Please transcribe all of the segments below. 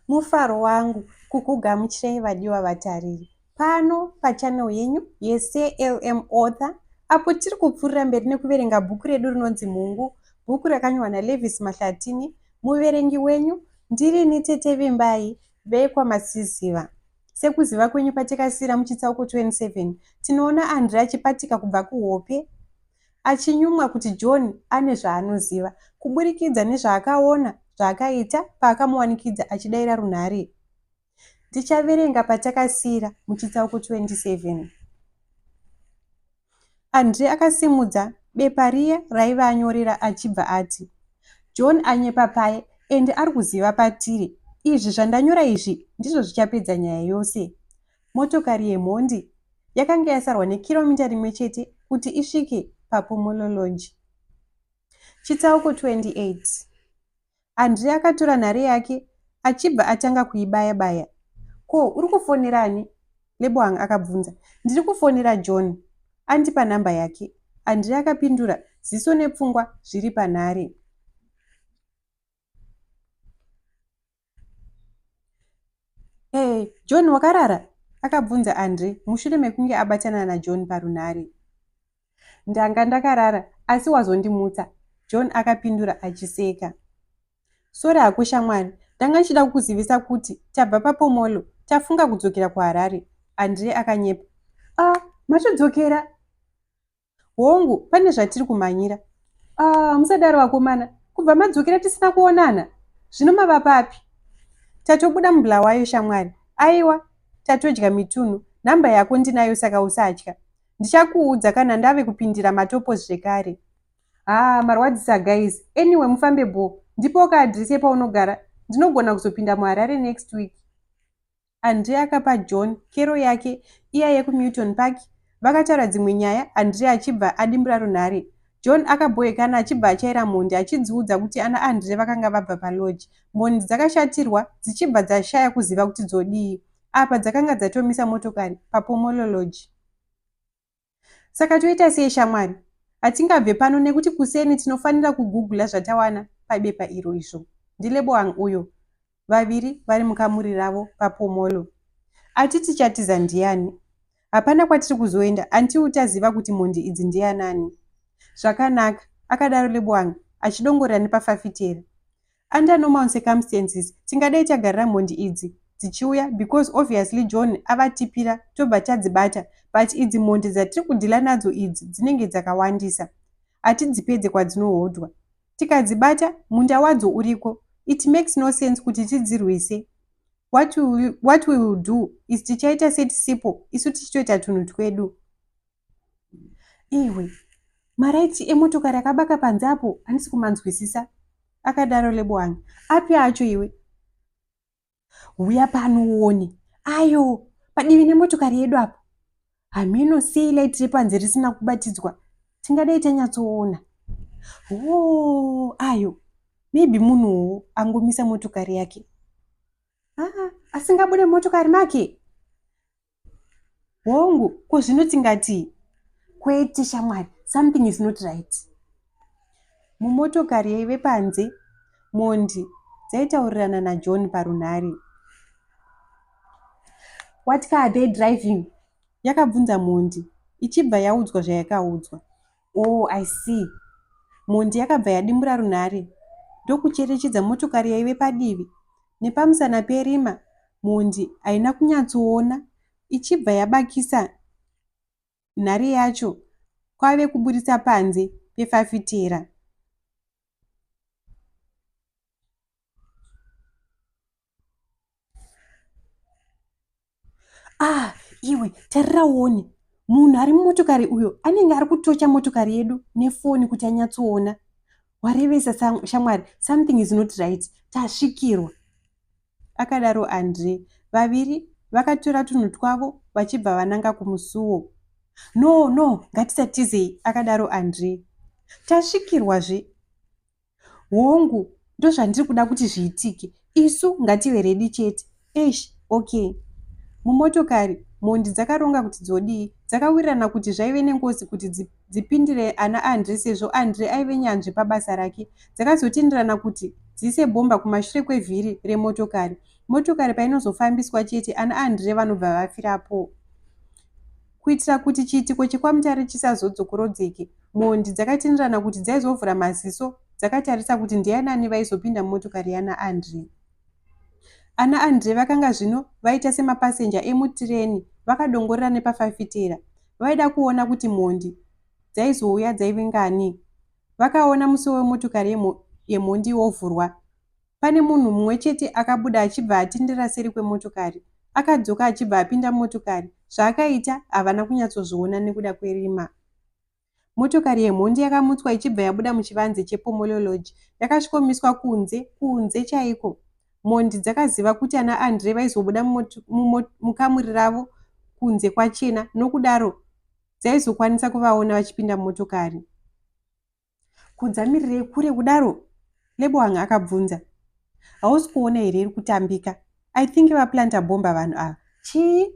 Mufaro wangu kukugamuchirai vadiwa vatariri pano pachannel yenyu yeCLM Author apo tiri kupfuurira mberi nekuverenga bhuku redu rinonzi Mhungu, bhuku rakanyorwa naLevis Mahlatini. Muverengi wenyu ndirini Tete Vimbai vekwaMasiziva. Sekuziva kwenyu patakasiira muchitsauko 27 tinoona Andre achipatika kubva kuhope achinyumwa kuti John ane zvaanoziva kuburikidza nezvaakaona zvaakaita paakamuwanikidza achidaira runhare. Ndichaverenga patakasiira muchitsauko 27. Andre akasimudza bepa riya raiva anyorera achibva ati, John anyepa paye ende ari kuziva patiri. Izvi zvandanyora izvi ndizvo zvichapedza nyaya yose. Motokari yemhondi yakanga yasarwa nekiromita rimwe chete kuti isvike paPomolo Lodge. Chitsauko 28 Andre akatora nhare yake achibva atanga kuibaya-baya. Ko, uri kufonera ani? Lebohang akabvunza. Ndiri kufonera John. Andipa nhamba yake. Andre akapindura, ziso nepfungwa zviri panhare. Hey, John wakarara? akabvunza Andre mushure mekunge abatana naJohn parunhare. Ndanga ndakarara asi wazondimutsa, John akapindura achiseka. Sorry hako shamwari, ndanga ndichida kukuzivisa kuti tabva paPomolo tafunga kudzokera kuHarare, Andre akanyepa. Ah, matodzokera? Hongu, pane zvatiri kumhanyira. Ah, musadaro vakomana, kubva madzokera tisina kuonana. Zvino mava papi? Tatobuda muBulawayo shamwari. Aiwa, tatodya mitunhu. Nhamba yako ndinayo saka usatya. Ndichakuudza kana ndave kupindira matopos zvekare. Haa marwadzisa guys. Anyway mufambe bho. Ndipoka address yepaunogara. Ndinogona kuzopinda muHarare next week. Andre akapa John kero yake iya yekuMilton Park. Vakataura dzimwe nyaya Andre achibva adimbura runhare. John akabhohekana achibva achaira mhondi achidziudza kuti ana Andre vakanga vabva palodge. Mhondi dzakashatirwa dzichibva dzashaya kuziva kuti dzodii. Apa dzakanga dzatomisa motokari paPomolo Lodge. Saka toita sei shamwari? Hatingabve pano nekuti kuseni tinofanira kugugula zvatawana pabepa iro izvo. NdiLebohang uyo, vaviri vari mukamuri ravo paPomolo. Ati tichatiza ndiani? Hapana kwatiri kuzoenda until taziva kuti mhondi idzi ndianani. Zvakanaka, akadaro Lebohang achidongorera nepafafitera. Under normal circumstances tingadai tagarira mhondi idzi dzichiuya because obviously John avatipira tobva tadzibata but idzi mhondi dzatiri kudhila nadzo idzi dzinenge dzakawandisa. Hatidzipedze kwadzinohodwa. Tikadzibata munda wadzo uriko. It makes no sense kuti tidzirwise. What we, what we will do is tichaita setisipo isu tichitoita tunhu twedu. Iwe, maraiti emotokari akabaka panze apo handisi kumanzwisisa, akadaro Leboang. Api acho iwe? Huya pano uone. Ayo, padivi nemotokari yedu apo. Hameno sei light repanze risina kubatidzwa. Tingadai tanyatsoona. Hoo, ayo. Maybe munhuwo angomisa motokari yake. Ah, asingabude motokari make? Hongu, ko zvino tingatii? Kwete shamwari, something is not right. Mumotokari yaive panze, mhondi dzaitaurirana naJohn parunhare. What car are they driving? Yakabvunza mhondi ichibva yaudzwa zvayakaudzwa. Oh, I see. Mhondi yakabva yadimbura runhare ndokucherechedza motokari yaive padivi. Nepamusana perima, mhondi haina kunyatsoona ichibva yabakisa nhare yacho kwave kuburitsa panze pefafitera. Ah, iwe tarira uone munhu ari mumotokari uyo anenge ari kutocha motokari yedu nefoni kuti anyatsoona warevesa shamwari something is not right tasvikirwa akadaro andre vaviri vakatora tunhu twavo vachibva vananga kumusuwo no no ngatisatizei akadaro andre tasvikirwazve Hongu, ndozvandiri kuda kuti zviitike. Isu ngative ready chete. Eish, okay. Mumotokari, mhondi dzakaronga kuti dzodii. Dzakawirirana kuti zvaive nengozi kuti dzipindire ana Andre sezvo Andre aive nyanzvi pabasa rake. Dzakazotenderana kuti dziise bhomba kumashure kwevhiri remotokari. Motokari painozofambiswa chete ana Andre vanobva vafirapo. Kuitira kuti chiitiko chekwaMutare chisazodzokorodzeke, mhondi dzakatenderana kuti dzaizovhura maziso dzakatarisa kuti ndianani vaizopinda mumotokari yana Andre. Ana Andre vakanga zvino vaita semapasenja emutireni vakadongorera nepafafitera. Vaida kuona kuti mhondi dzaizouya dzaive ngani. Vakaona musuwo wemotokari yemhondi wovhurwa. Pane munhu mumwe chete akabuda achibva atendera seri kwemotokari. Akadzoka achibva apinda mumotokari. Zvaakaita havana kunyatsozviona nekuda kwerima. Motokari yemhondi yakamutswa ichibva yabuda muchivanze chePomolo Lodge. Yakasvikomiswa kunze, kunze chaiko. Mhondi dzakaziva kuti ana Andre vaizobuda mukamuri ravo kunze kwachena nokudaro dzaizokwanisa kuvaona vachipinda mumotokari. Kudzamirirei kure kudaro? Lebohang akabvunza. Hausi kuona here iri kutambika? I think vaplanta bhomba vanhu ava. Chii?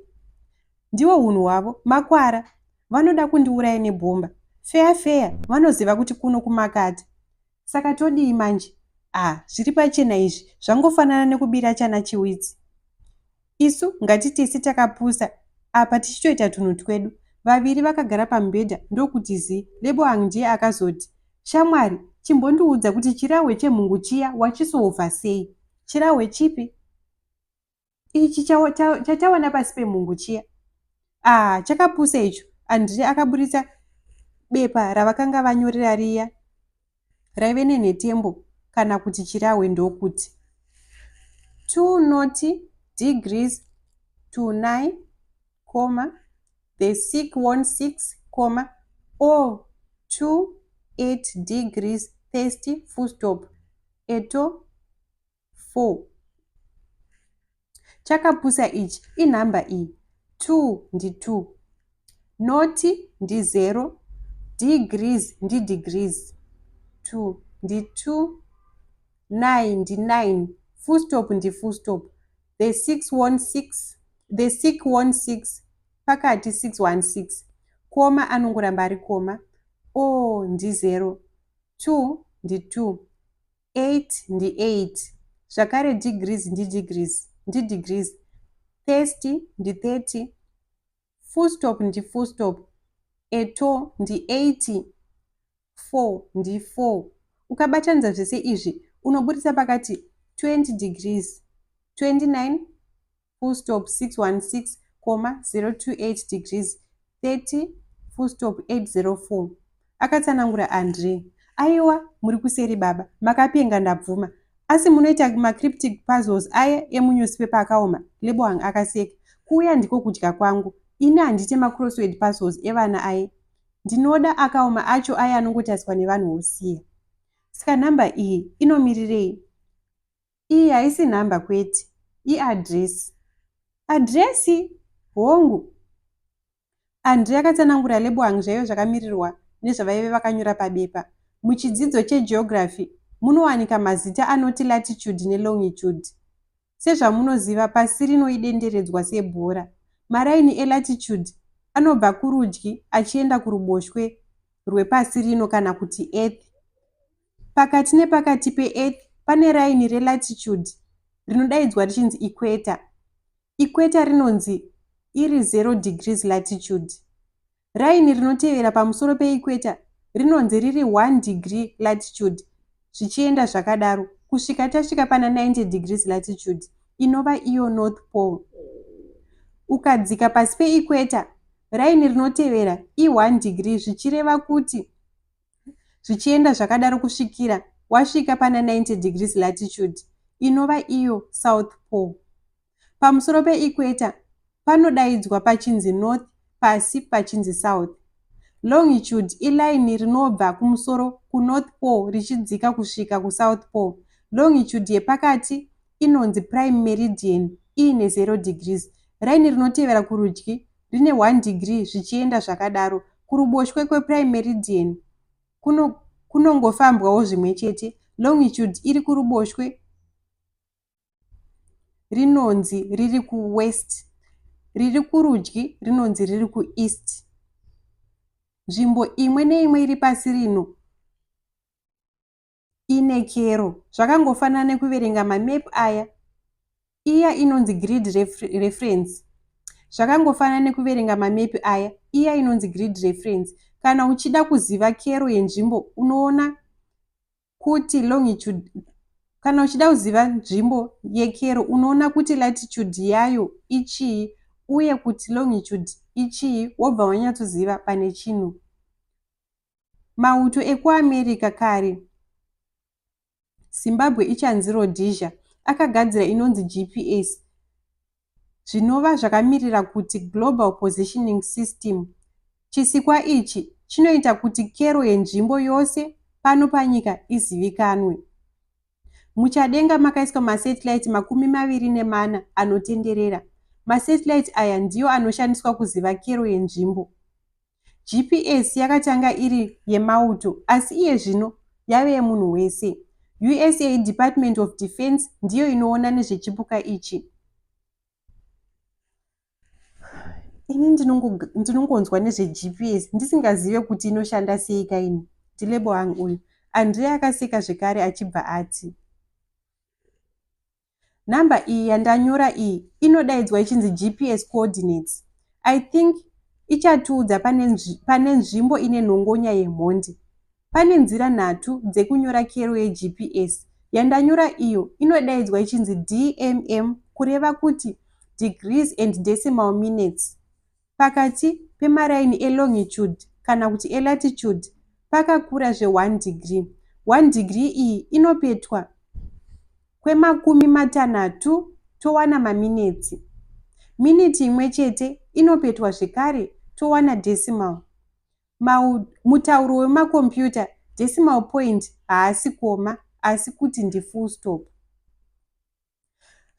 Ndiwo hunhu hwavo, makwara. Vanoda kundiuraya nebhomba. Feya feya, vanoziva kuti kuno kumakata. Saka todii manje? Ah, zviri pachena izvi, zvangofanana nekubira chana chiwitsi. Isu ngatitese takapusa apa tichitoita tunhu twedu. Vaviri vakagara pamubhedha ndokuti zii. Lebohang ndiye akazoti, Shamwari, chimbondiudza kuti chirahwe chemhungu chiya wachisoovha sei? Chirahwe chipi? Ichi chatawana pasi pemhungu chiya. Ah, chakapusa icho. Andre akaburitsa bepa ravakanga vanyorera riya raive nenhetembo kana kuti chirahwe ndokuti 2 noti degrees to 9 comma the sick won 6 comma o 2 8 degrees thirsty full stop eto 4. Chakapusa ichi inhamba iyi. 2 ndi 2. Noti ndi 0. Degrees ndi degrees. 2 ndi 2. 9 ndi 9. Full stop ndi full stop. The 6 won 6. The sick won 6. Pakati 616. Koma anongoramba ari koma. O ndi 0. 2 ndi 2. 8 ndi 8 zvakare degrees ndi degrees ndi degrees thirsty ndi 30 full stop ndi full stop eto ndi 80 4 ndi 4 ukabatanidza zvese izvi unoburitsa pakati 20 degrees 29 full stop 616 comma 028 degrees 30 full stop 804 akatsanangura Andre. Aiwa muri kuseri baba, makapenga ndabvuma. Asi munoita macryptic puzzles aya emunewspaper akaoma, Lebohang akaseka. Kuuya ndiko kudya kwangu. Ini handite macrossword puzzles evana aye. Ndinoda akaoma acho aya anongotariswa nevanhu wosiya. Saka nhamba iyi inomirirei? Iyi haisi nhamba kwete, iadhiresi. Adhiresi? Hongu. Andre akatsanangura Lebohang zvaive zvakamirirwa nezvavaive vakanyora pabepa. Muchidzidzo cheGeography munowanika mazita anoti latitude nelongitude. Sezvamunoziva pasi rino idenderedzwa sebhora. Maraini elatitude anobva kurudyi achienda kuruboshwe rwepasi rino kana kuti Earth. Pakati nepakati peEarth pane raini relatitude rinodaidzwa richinzi equator. Equator rinonzi iri 0 degrees latitude. Raini rinotevera pamusoro peequator rinonzi riri 1 degree latitude zvichienda zvakadaro kusvika tasvika pana 90 degrees latitude inova iyo North Pole. Ukadzika pasi peequator, raini rinotevera i1 degree zvichireva kuti zvichienda zvakadaro kusvikira wasvika pana 90 degrees latitude inova iyo South Pole. Pamusoro peequator panodaidzwa pachinzi north pasi pachinzi south. Longitude ilaini rinobva kumusoro kuNorth Pole richidzika kusvika kuSouth Pole. Longitude yepakati inonzi prime meridian iine 0 degrees. Raini rinotevera kurudyi rine 1 degree zvichienda zvakadaro. Kuruboshwe kweprime meridian kunongofambwawo zvimwe chete. Longitude iri kuruboshwe rinonzi riri kuwest, riri kurudyi rinonzi riri kueast. Nzvimbo imwe neimwe iri pasi rino ine kero. Zvakangofanana nekuverenga mamap aya. Iya inonzi grid reference. Zvakangofanana nekuverenga mamepi aya, iya inonzi grid reference. Kana uchida kuziva kero yenzvimbo unoona kuti longitude kana uchida kuziva nzvimbo yekero unoona kuti latitude yayo ichii uye kuti longitude ichii wobva wanyatsoziva pane chinhu. Mauto ekuAmerica kare Zimbabwe ichanzi Rhodesia, akagadzira inonzi GPS zvinova zvakamirira kuti Global Positioning System. Chisikwa ichi chinoita kuti kero yenzvimbo yose pano panyika izivikanwe. Muchadenga makaiswa masetilaiti 24 anotenderera. Masetilaiti aya ndiwo anoshandiswa kuziva kero yenzvimbo. GPS yakatanga iri yemauto asi iye zvino yave yemunhu wese. USA Department of Defense ndiyo inoona nezvechipuka ichi. Ini ndinongonzwa nezveGPS ndisingazive kuti inoshanda sei kaini. NdiLebohang uyu. Andrea akaseka zvekare achibva ati. Number iyi yandanyora iyi inodaidzwa ichinzi GPS coordinates. I think ichatiudza pane nzvimbo ine nhongonya yemhondi. Pane nzira nhatu dzekunyora kero yeGPS. Yandanyora iyo inodaidzwa ichinzi DMM kureva kuti degrees and decimal minutes. Pakati pemaraini elongitude kana kuti elatitude pakakura zve one degree. One degree iyi inopetwa kwemakumi matanhatu towana maminetsi. Miniti imwe chete inopetwa zvekare towana decimal. Mutauro wemakombiyuta decimal point haasi koma asi kuti ndifull stop.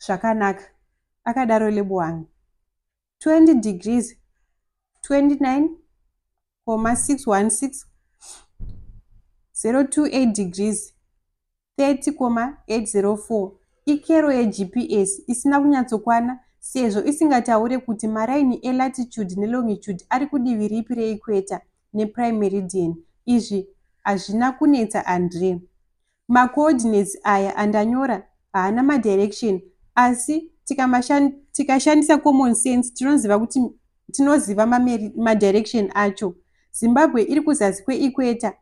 Zvakanaka, akadaro Leboang. 20 degrees 29,616 028 degrees 30,804 ikero yeGPS isina kunyatsokwana sezvo isingataure kuti maraini elatitude nelongitude ari kudivi ripi reequator neprime meridian. Izvi hazvina kunetsa Andre. Macoordinates aya andanyora haana madirection asi tikashandisa common sense tinoziva kuti tinoziva madirection acho. Zimbabwe iri kuzasi kweequator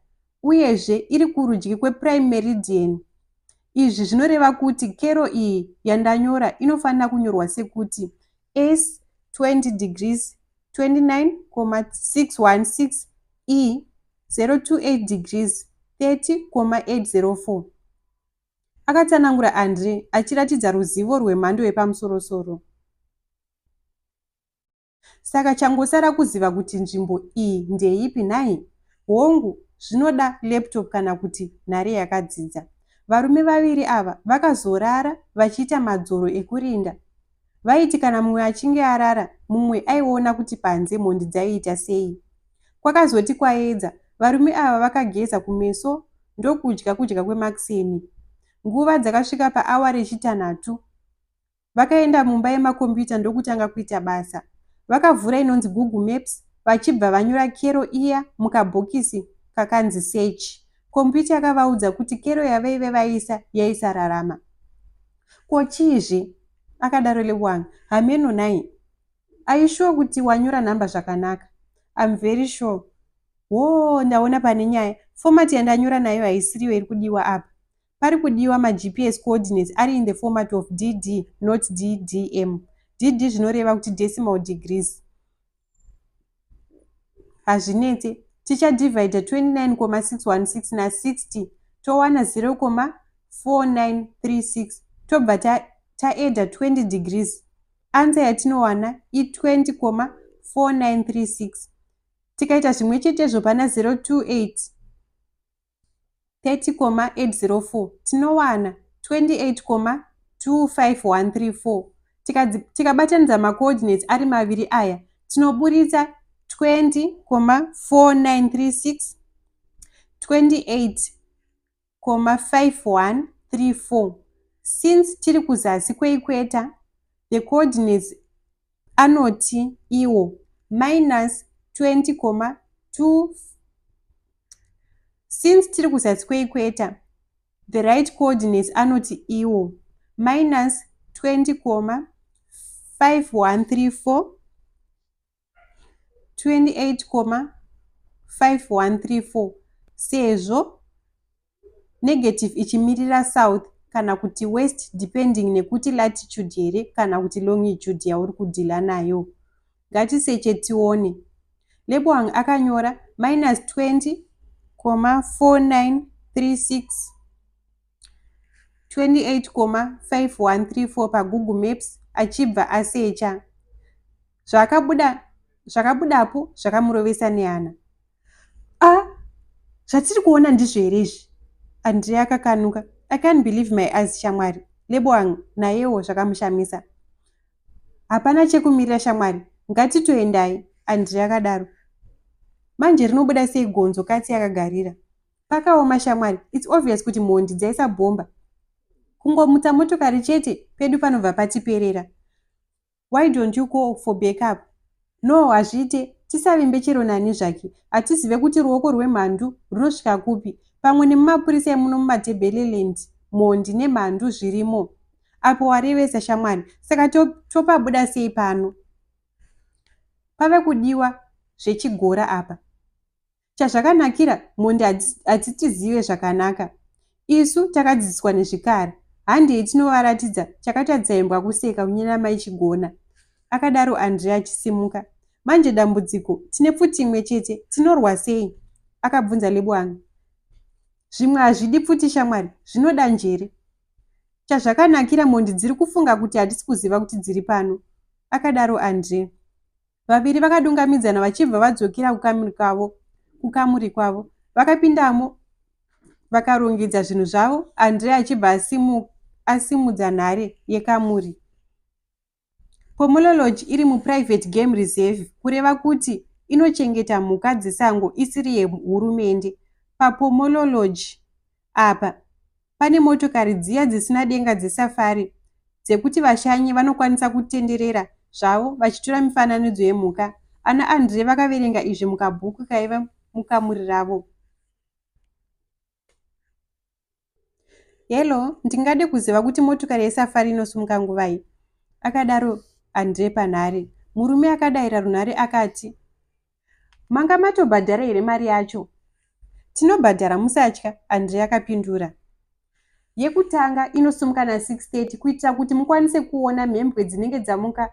uyezve iri kurudyi kweprime meridian. Izvi zvinoreva kuti kero iyi yandanyora inofanira kunyorwa sekuti S 20 degrees 29,616 E 028 degrees 30,804. Akatsanangura Andre achiratidza ruzivo rwemhando yepamusoro-soro. Saka changosara kuziva kuti nzvimbo iyi ndeipi nhai? Hongu, zvinoda laptop kana kuti nhare yakadzidza. Varume vaviri ava vakazorara vachiita madzoro ekurinda. Vaiti kana mumwe achinge arara, mumwe aiona kuti panze mhondi dzaiita sei. Kwakazoti kwaedza, varume ava vakageza kumeso ndokudya kudya kwemakuseni. Nguva dzakasvika paawa rechitanhatu. Vakaenda mumba yemakombiyuta ndokutanga kuita basa. Vakavhura inonzi Google Maps vachibva vanyora kero iya mukabhokisi kakanzi Search. Kombiyuta yakavaudza kuti kero yavaive vaisa yaisararama. Ko chiizve? akadaro Leboang. Hameno nhai. Are you sure kuti wanyora nhamba zvakanaka? I'm very sure. Hoo, ndaona pane nyaya. Format yandanyora nayo haisiriyo iri kudiwa apa. Pari kudiwa maGPS coordinates ari in the format of DD not DDM. DD zvinoreva kuti decimal degrees. Hazvinetse. Tichadivhaidha 29,616 na60 towana 0,4936 tobva taedha 20 degrees. Answer yatinowana i20,4936. Tikaita zvimwe chetezvo pana 028 30,804 tinowana 28,25134. Tikabatanidza macoordinates ari maviri aya tinoburitsa 20,4936 28,5134. Since tiri kuzasi kweequator, the coordinates anoti iwo minus 20,2 Since tiri kuzasi kweequator, the right coordinates anoti iwo minus 20,5134, 28,5134 sezvo negative ichimirira south kana kuti west depending nekuti latitude here kana kuti longitude yauri kudhila nayo. Ngatiseche tione. Lebohang akanyora minus 20,4936 28,5134 paGoogle Maps achibva asecha. Zvakabuda zvakabudapo zvakamurovesa nehana. A zvatiri kuona ndizvo here izvi? Andrea akakanuka. I can't believe my eyes shamwari. Lebohang nayewo zvakamushamisa. Hapana chekumirira shamwari, ngatitoendai, Andrea akadaro. Manje rinobuda sei gonzo katsi yakagarira? Pakaoma shamwari, it's obvious kuti mhondi dzaisa bhomba. Kungomutsa motokari chete pedu panobva patiperera. Why don't you call for backup? No, hazviite, tisavimbe chero nani zvake. Hatizive kuti ruoko rwemhandu runosvika kupi. Pamwe nemumapurisa emuno muMatabeleland, mhondi nemhandu zvirimo. Apo warevesa shamwari, saka topabuda sei pano? Pave kudiwa zvechigora apa. Chazvakanakira mhondi hadzitizive zvakanaka. Isu takadzidziswa nezvikara. Handei tinovaratidza chakatadzisa imbwa kuseka kunyenama ichigona. Akadaro Andrea achisimuka. Manje dambudziko tine pfuti imwe chete tinorwa sei? Akabvunza Leboang. Zvimwe hazvidi pfuti shamwari, zvinoda njere. Chazvakanakira mhondi dziri kufunga kuti hatisi kuziva kuti dziri pano. Akadaro Andrea. Vaviri vakadungamidzana vachibva vadzokera kukamuri kwavo. Kukamuri kwavo. Vakapindamo vakarongedza zvinhu zvavo, Andrea achibva asimudza nhare yekamuri. Pomolo Lodge iri muPrivate Game Reserve kureva kuti inochengeta mhuka dzesango isiri yehurumende. PaPomolo Lodge apa pane motokari dziya dzisina denga dzesafari dzekuti vashanyi vanokwanisa kutenderera zvavo vachitora mifananidzo yemhuka. Ana Andre vakaverenga izvi mukabhuku kaiva mukamuri ravo. Hello, ndingade kuziva kuti motokari yesafari inosimuka nguvai? Akadaro Andre panhare. Murume akadaira runhare akati, Manga matobhadhara here mari yacho? Tinobhadhara musatya, Andre akapindura. Yekutanga inosimuka na 6:30 kuitira kuti mukwanise kuona mhembwe dzinenge dzamuka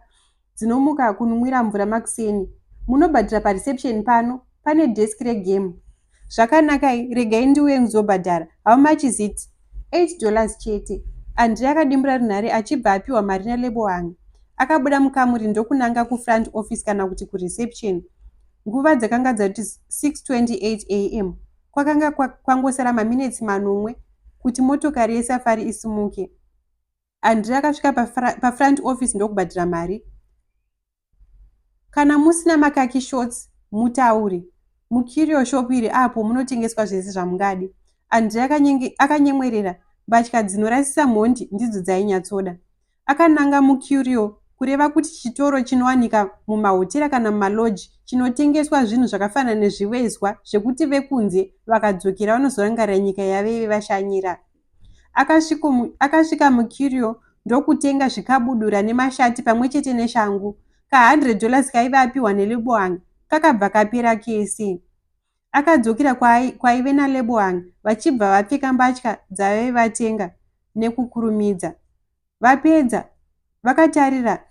dzinomuka kunwira mvura makuseni. Munobhadhara pareception pano, pane desk regame. Zvakanakai, regai ndiuye ndizobhadhara. How much is it? $8 chete. Andre akadimbura runhare achibva apiwa mari naLebohang. Akabuda mukamuri ndokunanga kufront office kana kuti kureception. Nguva dzakanga dzati 6:28 am. Kwakanga kwangosara maminetsi manomwe kuti motokari yesafari isimuke. Andre akasvika pafront office ndokubhadhara mari. Kana musina makaki shorts mutaure. Mucurio shop iri apo munotengeswa zvese zvamungade. Andre akanyemwerera. Mbatya dzinorasisa mhondi ndidzo dzainyatsoda. Akananga mucurio kureva kuti chitoro chinowanika mumahotera kana mumalodge chinotengeswa zvinhu zvakafanana nezvivezwa zvekuti vekunze vakadzokera vanozorangarira nyika yavaive vashanyira. Akasvika mucurio ndokutenga zvikabudura nemashati pamwe chete neshangu. Ka $100 kaive apiwa neLebohang kakabva kapera kese. Akadzokera kwaive naLebohang vachibva vapfeka mbatya dzavaive vatenga nekukurumidza. Vapedza, vakatarira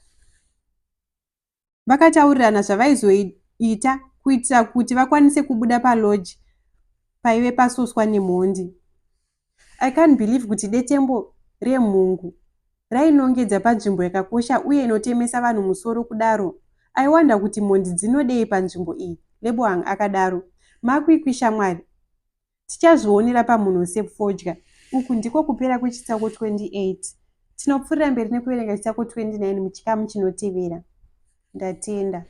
vakataurirana zvavaizoita kuitira kuti vakwanise kubuda palodge paive pasoswa nemhondi. I can't believe kuti detembo remhungu rainongedza panzvimbo yakakosha uye inotemesa vanhu musoro kudaro. I wonder kuti mhondi dzinodei panzvimbo iyi, Lebohang akadaro. Makwikwi shamwari. Tichazvionera pamhuno sefodya. Uku ndiko kupera kwechitsauko 28. Tinopfuurira mberi nekuverenga chitsauko 29 muchikamu chinotevera. Ndatenda.